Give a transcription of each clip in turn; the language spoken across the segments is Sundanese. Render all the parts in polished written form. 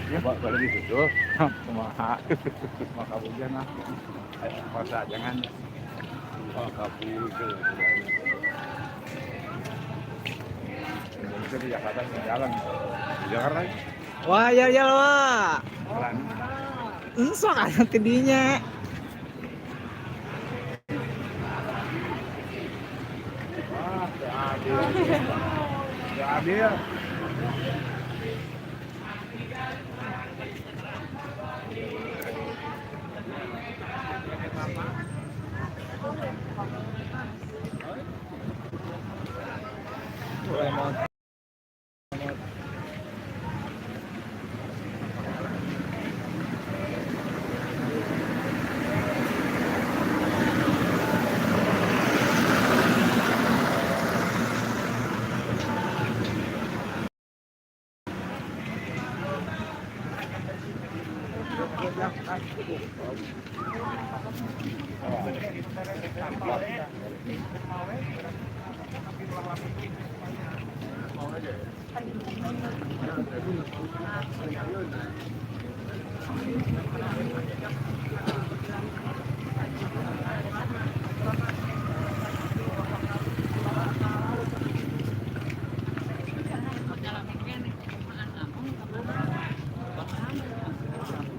Coba kalau disusul. Kumaha? Maka hujan lah. Masa jangan. Oh, kabur. Indonesia di Jakarta di jalan. Di Jakarta. Wah, ya ya wah. Jalan. Sok aya tidinya. Wah, teu adil. Teu adil.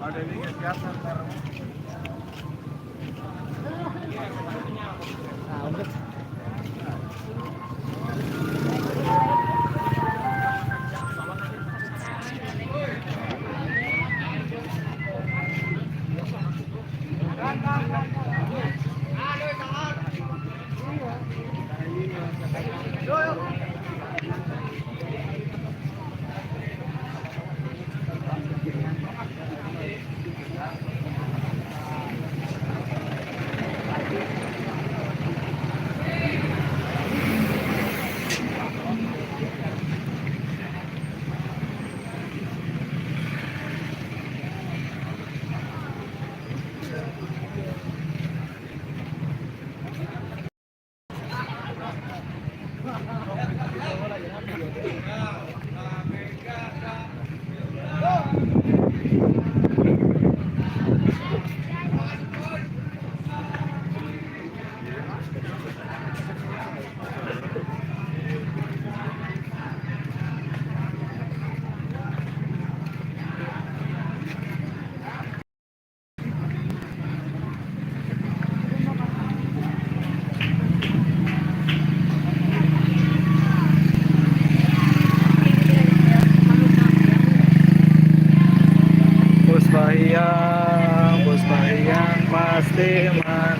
Ada ini siapa ntar? Bos Bahyang pasti menang.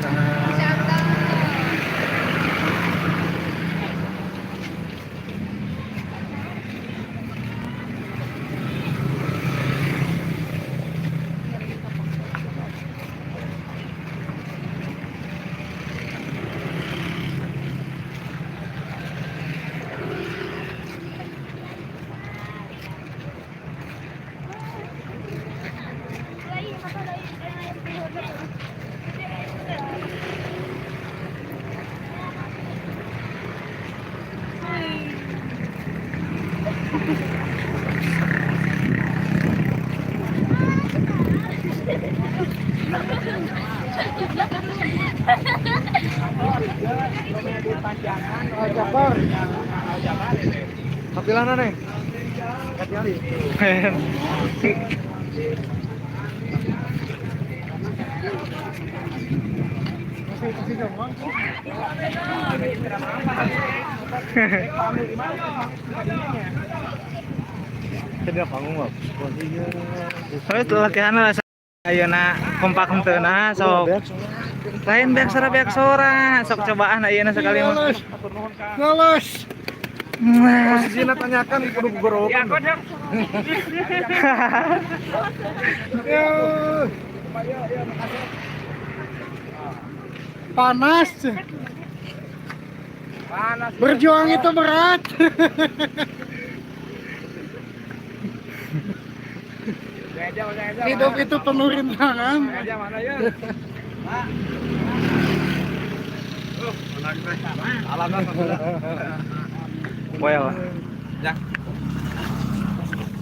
Kapilana neng. Tidak panggung, Bang. Terus latihan lah ayeuna kompak henteu na sok. Lain beak sora beak sora, sok cobaan ayeuna sekali mah. Lolos. Nah. Posisinya tanyakan kudu gorokan. Ya. Panas. Panas. Berjuang itu berat. Hidup itu penuh rintangan. Well. Ya.